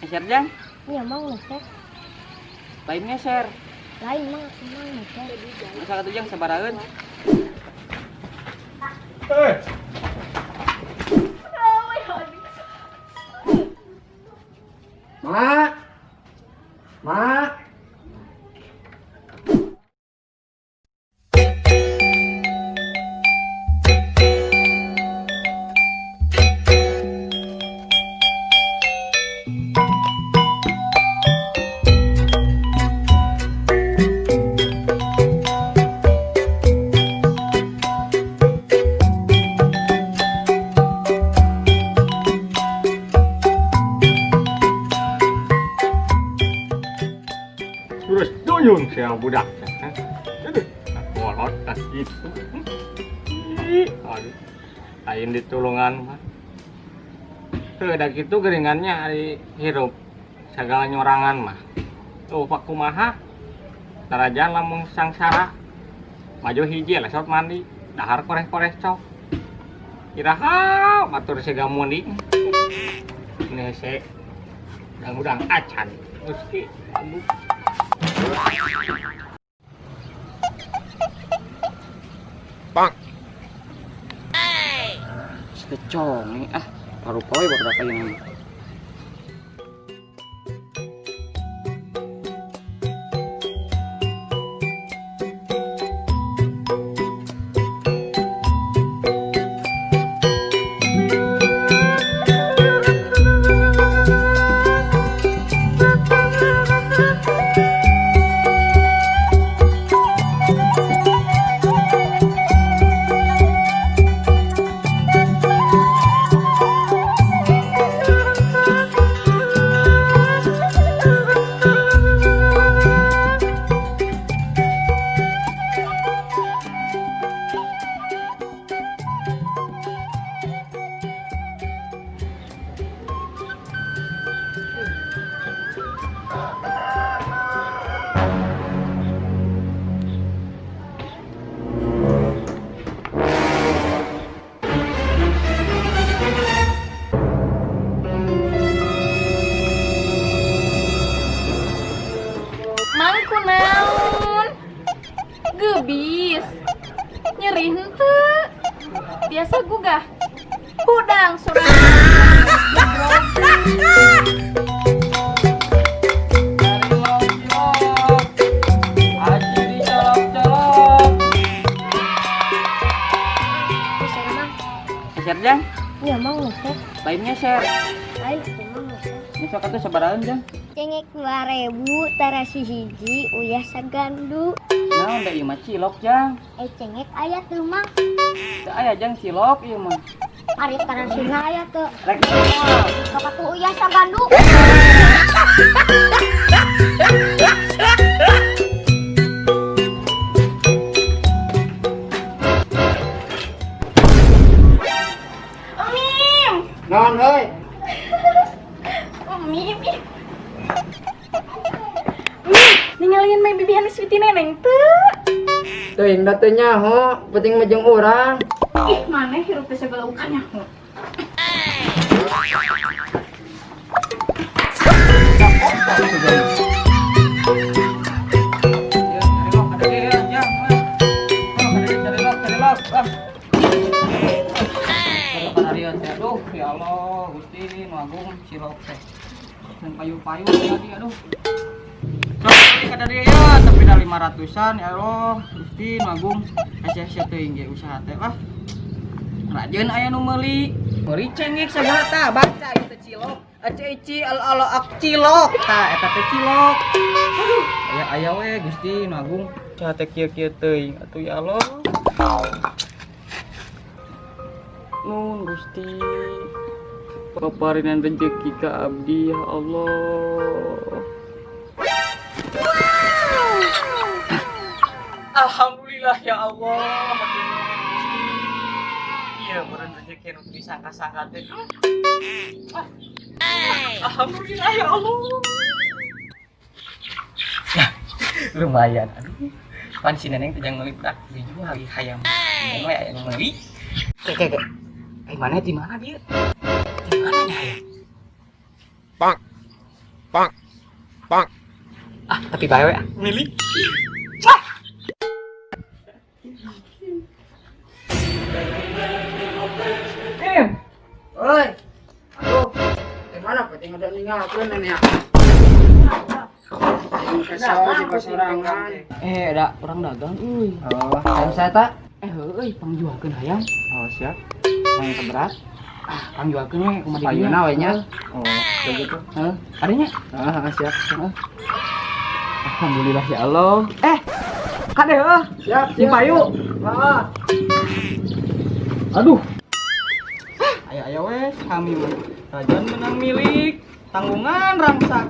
Ngeser jang? Iya mang ngeser. Lain ngeser. Lain mang, mang ngeser. Masa katu jang sabaraheun? Eh. Mak. Mak. Terus duyung si budak. Aduh, kolot tak gitu. Aduh, lain ditulungan mah. Tuh, da kitu geringannya ari hirup sagala nyorangan mah. Tuh pak kumaha? Darajan lamun sangsara. Maju hiji lesot mandi, dahar koreh-koreh cok. Iraha batur siga mundi. Ini hese udang-udang acan. Gusti, aduh. Bang. Secong ah, paru poe beberapa yang Mangku naon? Gebis. Nyeri henteu. Biasa gugah. Hudang sorangan. Cari lok cilok, aji dicolok-colok. Ngeser mang. Ngeser jang? Iya mang ngeser. Lain ngeser. Lain atuh mang ngeser. Besok atuh sabaraheun jang? Cengek 2000 tarasi hiji uyah sagandu. Naon da ieu mah cilok jang? Cengek aya teu mang? Teu aya jang cilok ieu mah. Ari tarasina aya teu? Rek moal. Kapatu uyah sagandu. Mim. Naon euy? Mim. Ih. Mim, ningalin main bibihan Sweety Neneng teu. Teuing da teu nyaho, penting mah jeung urang. Ih, maneh hirup teh segala ukan nyaho. Ya, cari lok ada ge ya, jang. Oh, ada ge, cari lok, cari lok. Ah. Aduh, ya Allah, Gusti nu agung cilok teh. Dan payu-payu lagi aduh. Sok beli kada dia ya, tapi dah 500-an ya Allah, Gusti nu agung. Hese-hese teuing ge usaha teh lah. Rajeun aya nu meuli. Meuli cengek sagala tah, baca ieu teh cilok. Aci al al ak cilok tah eta teh cilok. Aduh, aya aya we Gusti nu agung. Usaha teh kieu-kieu teuing atuh ya Allah. Nun Gusti. Paparinan rezeki ka abdi ya Allah. Alhamdulillah ya Allah. Iya, meureun rezeki nu disangka-sangka teh. Alhamdulillah ya Allah. Ya, lumayan aduh. Pan si neneng teh jang meuli budak dijual lagi hayam. Neneng we aya nu meuli. Ke ke ke. Mana di mana dia? Di mana nya hayam? Bang. Ah, tapi bae we ah. Milik. Eh, Oi. Aduh. Di mana penting ada ninggalkeun ini ya. Aing kesel di pasorangan. Eh, ada orang dagang euy. Oh, hayam saya tak? Eh, heueuy, pangjualkeun hayam. Oh, siap. Hayam keberat. Ah, pangjualkeun we kumaha Payuna we nya. Oh, begitu. Heeh, adanya. Heeh, siap. Heeh. Alhamdulillah ya Allah. Eh, kade heuh. Siap, Sing payu. Heeh. Aduh. Ayo ayo wes, kami mah. Rajan menang milik, tanggungan rangsak.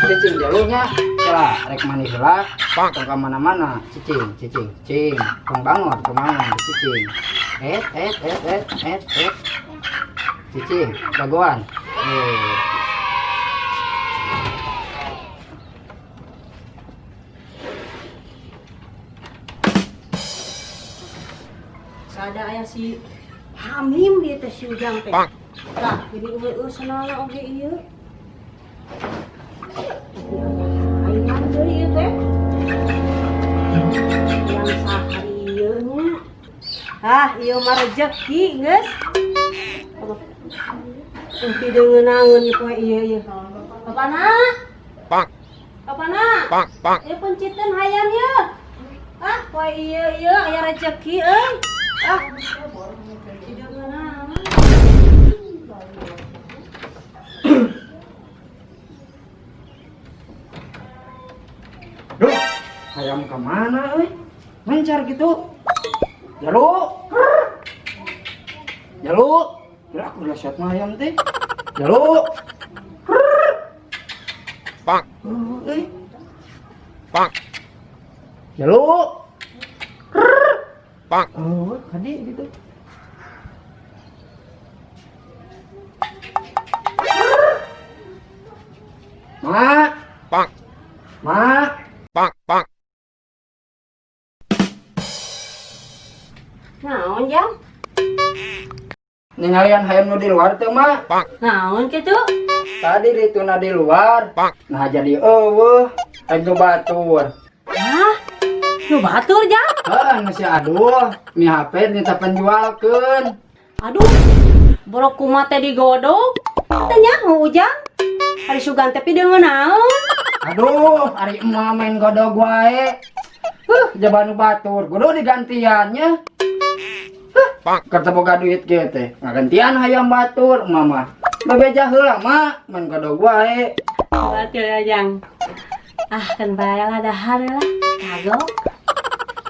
Cicing jalurnya. Lah, rek manis lah. Tong ka mana-mana. Cicing, cicing, cicing. Tong bangun, tong bangun, cicing. Eh, eh, eh, eh, eh, eh. Cicing, jagoan. Eh. Sada aya si Hamim dia teh si Ujang teh. Lah, jadi eueuh sanana oge ieu. Hayang deui ieu teh. Yang saha ieu nya. Ah, ieu mah rejeki geus. Empi deungeun ieu poe ieu ieu. Bapana? Bapana? Ieu penciteun hayam ieu. Ah, poe ieu ieu aya rejeki euy. Ah. Hideungeunangeun. Duh, hayam kemana euy? Mencar gitu. Jalu. Jalu. Kira aku udah shot mah hayam teh. Jalu. Oh, euy. Jalu. Oh, tadi gitu. Ma. Ma. Naon jang? Ningalian hayam nu di luar teu, Ma? Naon kitu? Tadi dituna di luar. Nah, jadi eueuh. Rek nu batur. Hah? Nu batur jang? Heeh, nu si aduh, mi HP minta penjualkeun. Aduh, borok kumaha teh digodog? Teu nyaho Ujang. Ari sugan teh pideungeun naon? Aduh, ari emak main godog wae. Huh, jaba nu batur, kudu digantiannya. Huh, kerta boga duit ge teh. Ngagantian hayam batur, emak mah. Bebeja heula mah, main godog wae. Batur ya jang. Ah, kan bae lah dahar lah. Kagok.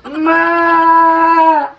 Emak.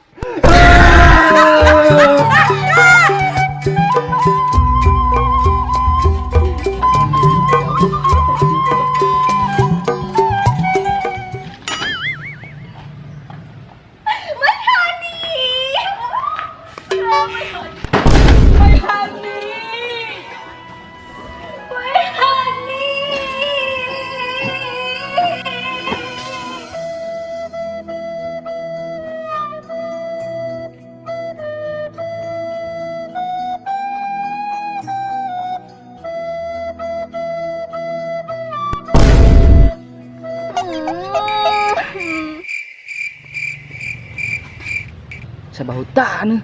Sabahu taneuh.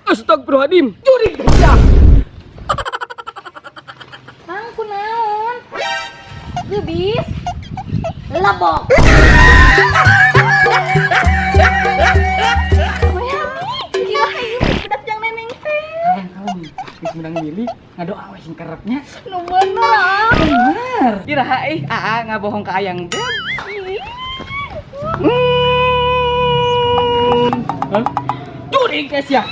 Astagfirullahaladzim, jurig sia. Mang, kunaon? Geubis. Lebok. Gila, ieu budak jang Neneng teh. Kalem, kalem. Geus menang milik, ngadoa we sing kerepnya. Nu bener ah. Bener. Iraha ih, aa ngabohong ka ayang beb. Ih. Hah? Jurig teh sia.